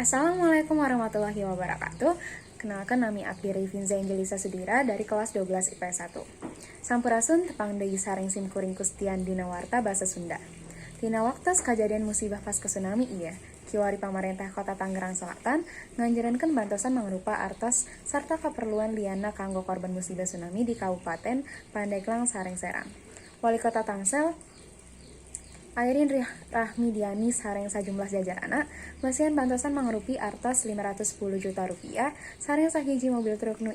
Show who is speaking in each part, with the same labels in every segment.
Speaker 1: Assalamualaikum warahmatullahi wabarakatuh. Kenalkan, nami abdi Rivinza Angelisa Sudira dari kelas 12 IPS 1. Sampurasun, tepang deui sareng sim kuring Kustian dina warta bahasa Sunda. Dina waktos kajadian musibah pasca tsunami ieu, kiwari pamarentah Kota Tangerang Selatan nganjurankeun bantosan mangrupa artos sarta kaperluan lianna kanggo korban musibah tsunami di Kabupaten Pandeglang sareng Serang. Wali Kota Tangsel Airin Rachmidiani sareng sajumlah jajaranna masihan bantosan mangrupi artos 510 juta rupiah sareng sahiji mobil truk nu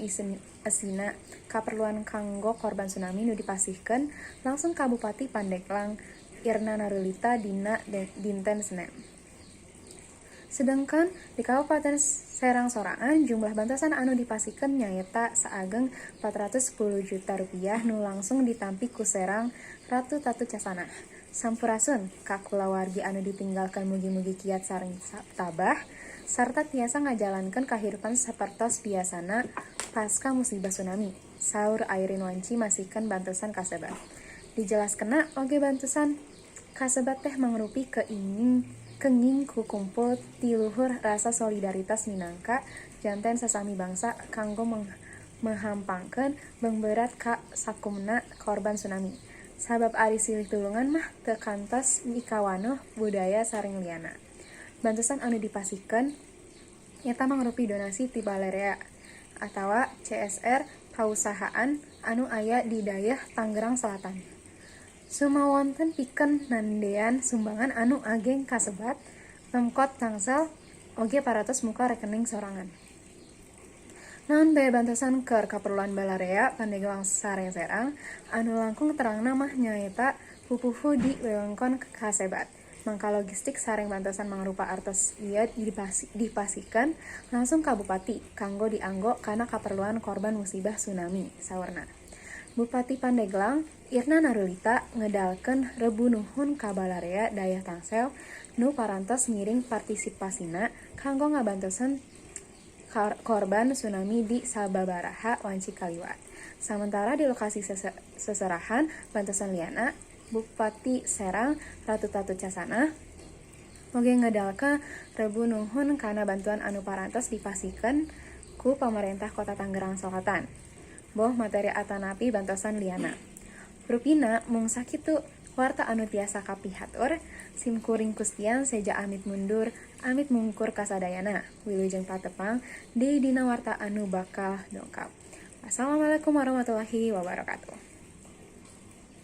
Speaker 1: esina kaperluan kanggo korban tsunami nu dipasihkeun langsung ka Bupati Pandeglang Irna Narulita dina dinten Senen. Sedengkeun di Kabupaten Serang sorangan, jumlah bantosan anu dipasihkeun nyaeta saageng 410 juta rupiah nu langsung ditampi ku Serang Ratu Tatu Chasanah. Sampurasun ka kulawargi anu ditinggalkeun, mugi-mugi kiat sareng tabah sarta tiasa ngajalankeun kahirupan sapertos biasana pasca musibah tsunami, saur Airin wanci masihkeun bantosan kasebat. Dijelaskeunna oge, bantosan kasebat teh mangrupi kenging kukumpul ti luhur rasa solidaritas minangka janten sasami bangsa kanggo menghampangkeun beungberat ka sakumna korban tsunami. Sabab ari silih tulungan mah teu kantos mikawanoh budaya sareng lianna. Bantosan anu dipasihkeun nyata mangrupi donasi ti balarea atawa CSR pausahaan anu aya di dayeuh Tangerang Selatan. Sumawonten pikeun nandean sumbangan anu ageng kasebat, Pemkot Tangsel oge parantos muka rekening sorangan. Naon bae bantosan keur kaperluan balarea Pandeglang sareng Serang, anu langkung terangna mah nyaeta pupuhu di wewengkon kasebat. Mangka logistik sareng bantosan mangrupa artos ieu dipasihkeun langsung ka bupati kanggo dianggo kana kaperluan korban musibah tsunami, saurna. Bupati Pandeglang Irna Narulita ngedalkeun rebu nuhun ka balarea dayeuh Tangsel nu parantos ngiring partisipasina kanggo ngabantosan korban tsunami di sababaraha wanci kaliwat. Samentara di lokasi seserahan bantosan lianna, Bupati Serang Ratu Tatu Chasanah oge ngedalkeun rebu nuhun kana bantuan anu parantos dipasihkeun ku pamarentah Kota Tangerang Selatan, boh materi atanapi bantosan lianna. Rupina mung sakitu warta anu tiasa kapihatur. Sim kuring Kustian seja amit mundur, amit mungkur kasadayana. Wilujeng patepang deui dina warta anu bakal dongkap. Wassalamualaikum warahmatullahi wabarakatuh.